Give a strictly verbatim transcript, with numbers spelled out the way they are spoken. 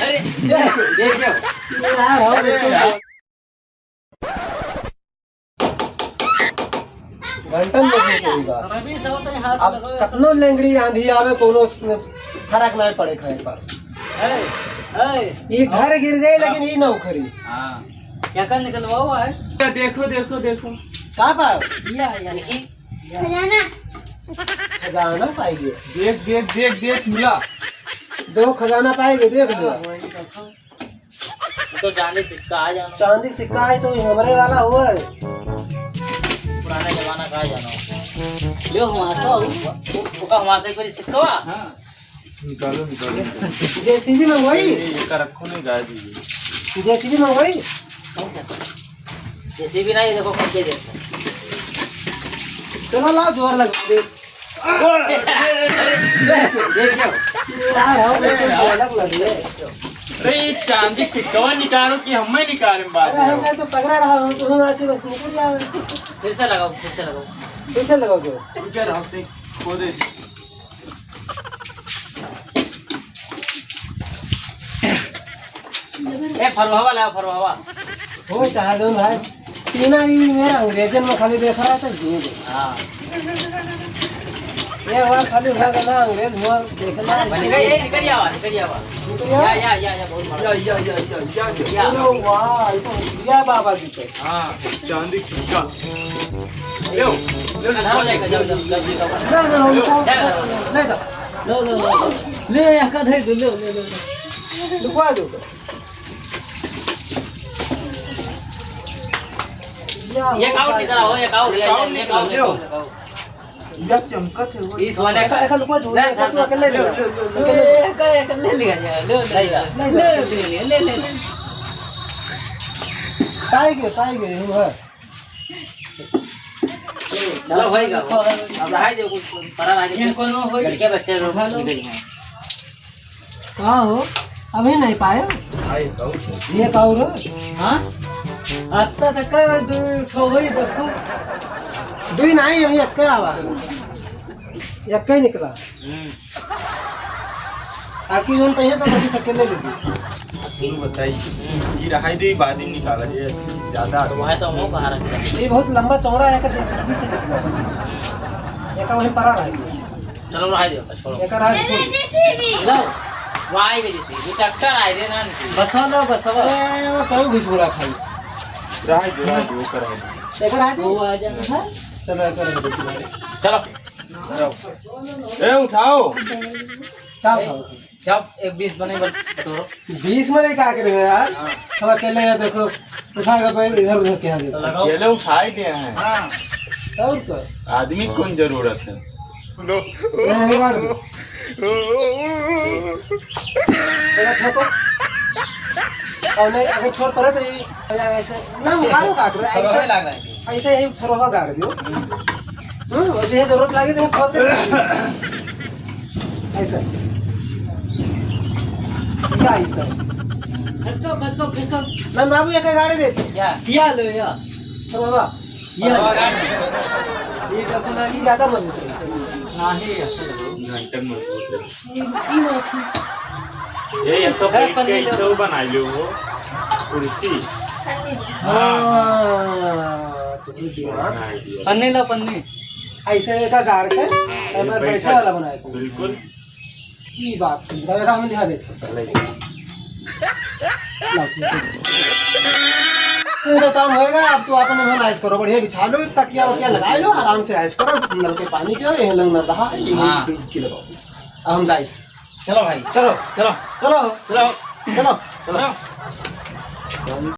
अरे, देख, देख, देख। यार, हो, अरे, बिल्कुल। यार। घंटन में से कोई बात। रवि साहब तो यहाँ से अब लगो। कतनो लेंगड़ी आंधी आवे, कोनो फर्क नहीं पड़े खाए पर। ए, ए, ये घर गिर जाए, लेकिन ये ना उखड़ी। हाँ। क्या कर निकलवा हुआ है? देखो, देखो, देखो। का पाओ? या, या। देखी। खजाना। खजाना पाएंगे। देख, देख, देख, देख, मिला। दो खजाना पाएंगे, देख लो। हाँ, वही देखो। तो चांदी सिक्का आ जानो। चांदी सिक्का है तो ये हमरे वाला हुआ है। पुराना जमाना का आ जानो। ले हुआ सा, वो, वो का हुआ से कोई सिक्का हुआ? हाँ। निकालो, निकालो, निकालो। जेसीबी मंगवाई? ये, ये का रखो नहीं, गाय दीजिए। जेसीबी मंगवाई? जेसीबी नहीं, देखो, खुद के देखो। चलो, लाओ, जोर लगा दे। देख, देख, देख। यार, हम अरे यार। अलग लग गए। अरे, ये चांदी से कौन निकालो कि हम ही निकालें बात अरे, हम करो। कहे तो पकड़ा रहा हूँ, तुम्हें वहाँ से बस निकल जाओ। फिर से लगाओ, फिर से लगाओ। फिर से लगाओ जोर। रुक जा, राहुल, देख, खो दे। ए, फरवहवा लाओ, फरवहवा। हो, चाहे जौन भाई। तीना ही मेरा अंग्रेजन में खाली देख रहा था, ये दे। हाँ। ये हमारा खाली हुआ कि ना, अंग्रेज हुआ, देख ना। निकल, ए, निकल आवा, निकल आवा। निकल आवा? या, या, या, या, बहुत बड़ा। या, या, या, या, या, या। या। अरे वाह, ये तो या बाबा जी के। हाँ, चांदी सिक्का। लो, लो, लो। अंधारा हो जाएगा, जाओ, जाओ, जाओ, जाओ। ना, ना, ना, जाओ, जाओ। नहीं, सर। लो, लो, लो, लो। ले, यहाँ का दे दो, लो, लो, लो, लो। लुकवा दो। ये काउंट निकला हो, ये काउंट, ये, ये, ये काउंट, ये काउंट। या चमकत है वो। इस वाले का, एक लुकवा दो, ना, एक ना, तू अकेले ले लो, ले। लो, लो, लो। एक, एक ले लिया जाए, लो, लो, नहीं, लो, नहीं, ले, ले, ले, ले, ले। पाएंगे, पाएंगे, हम हैं। चलो भाई, अब रहाई दे, कुछ परा रहा दे। ये कोनो होई? लड़के बच्चे लोग हेलो। निकल गए। कहाँ हो? अभी नहीं पाए? भाई, बहुत है। ये का हो रहा? हाँ? अत्ता तक का दो ठो होई देखो। दो ही नहीं, अभी एक का आवा। एक का ही निकला। हम्म। आपकी जोन पे है तो अभी सकेले लीजिए। आपकी बताइए। ये रहाई दे, बाद में निकाला, ये ज्यादा तो वहाँ तो मुँह कहाँ रख दिया? ये बहुत लंबा चौड़ा है, का जेसीबी से निकला। ये का वहीं परा रह गया। चलो, रहाई दे, छोड़ो। एक रहा है, छोड़। लो, वाई के जैसे, वो ट्रैक्टर आए रे ना, नहीं। बसा लो, बसा लो। ए, वो कऊ घुस बुरा खाइस। रहाई दे, रहाई दे, वो कर रहाई दे। एक रहा है, वो आ जाना था। चलो, एक रहा है, तुम्हारे। चलो। ए, उठाओ। का उठाओ? जब एक बीस बने, बन-, बटोरो। बीस में नहीं, का करेगा यार? हाँ। हम अकेले हैं, देखो, उठा के भाई इधर उधर क्या देते हैं। लगाओ। अकेले उठाए गए हैं। हाँ। और क्या? आदमी की कौन जरूरत है? ये, ये गाड़ दो। चलो, ठोको। और नहीं, अगर छोट पड़े तो ये ऐसे, ना, उतारो, काट रहे, ऐसे, ऐसे ही थोड़ा गाड़ दियो। हम्म, और ये जरूरत लगे तो खोद के ऐसा। क्या ऐसा? खसको, खसको, खसको। ना बाबू, एक गाड़ी दे। क्या? क्या लो या? तो बाबा। ये बाबा गाड़ी। ये का तो लगी ज्यादा मजबूत है। नहीं, ये तो घंटन मजबूत है। ये, ये नहीं थी। ये, ये तो है, बैठ के पन्नी लो। ऐसे वो बना लो वो। कुर्सी। हाँ। हाँ, तो ये दिमाग। बना दिया। पन्नी ला, पन्नी। ऐसे एका गाड़ के, हाँ, एक बार बैठे वाला बनाए थे। बिल्कुल। ई बात थी, दादा हम लिखा देते। ला, ये तो काम होएगा, अब तो आपन मन ऐश करो, बढ़िया बिछा लो, तकिया वकिया लगा लो, आराम से ऐश करो, नल के पानी पियो, ये लंग नरदहा, ये हाँ। डुबकी लगाओ। अब हम जाए। चलो भाई, चलो, चलो, चलो, चलो, चलो, चलो।